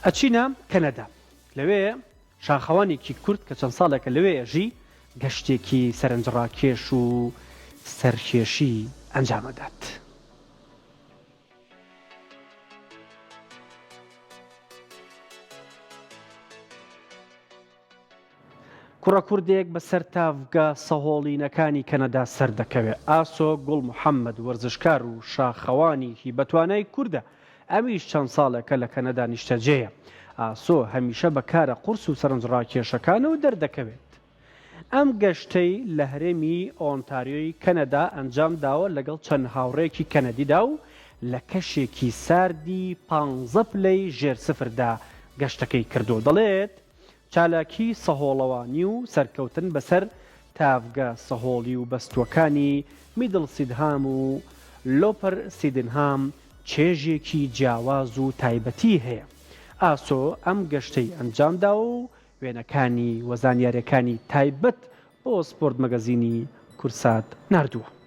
ئەچینە کەنەدا، لەوێ شاخەوانێکی کورد کە چەند ساڵێکە لەوێ ئەژی، گەشتێکی سەرنجڕاکێش و سەرکێشی ئەنجام ئەدات. کوڕە کوردێک بەسەر تاڤگە سەهۆڵینەکانی کەنەدا سەردەکەوێ. ئاسۆ گوڵ محەمەد وەرزشکار و شاخەوانێکی بەتوانای کوردە، ئەویش چەند ساڵێکە لە کەنەدا نیشتەجێیە. ئاسۆ هەمیشە بە کارە قورس و سەرنجڕاکێشەکانەوە دەردەکەوێت. ئەم گەشتەی لە هەرێمی ئۆنتاریۆی کەنەدا ئەنجامداوە لەگەڵ چەند هاوڕێیەکی کەنەدیدا و لە کەشێکی ساردی پانزە پلەی ژێر سفردا گەشتەکەی کردووە. دەڵێت، چالاکیی سەهۆڵەوانی و سەرکەوتن بەسەر تاڤگە سەهۆڵی و بەستووەکانی میدڵ سیدهام و لۆپەر سیدنهام چێژێکی جیاواز و تایبەتی هەیە. ئاسۆ ئەم گەشتەی ئەنجامداوە و وێنەکانی و زانیارییەکانی تایبەت بۆ سپۆرت مەگەزینی کوردسات ناردووە.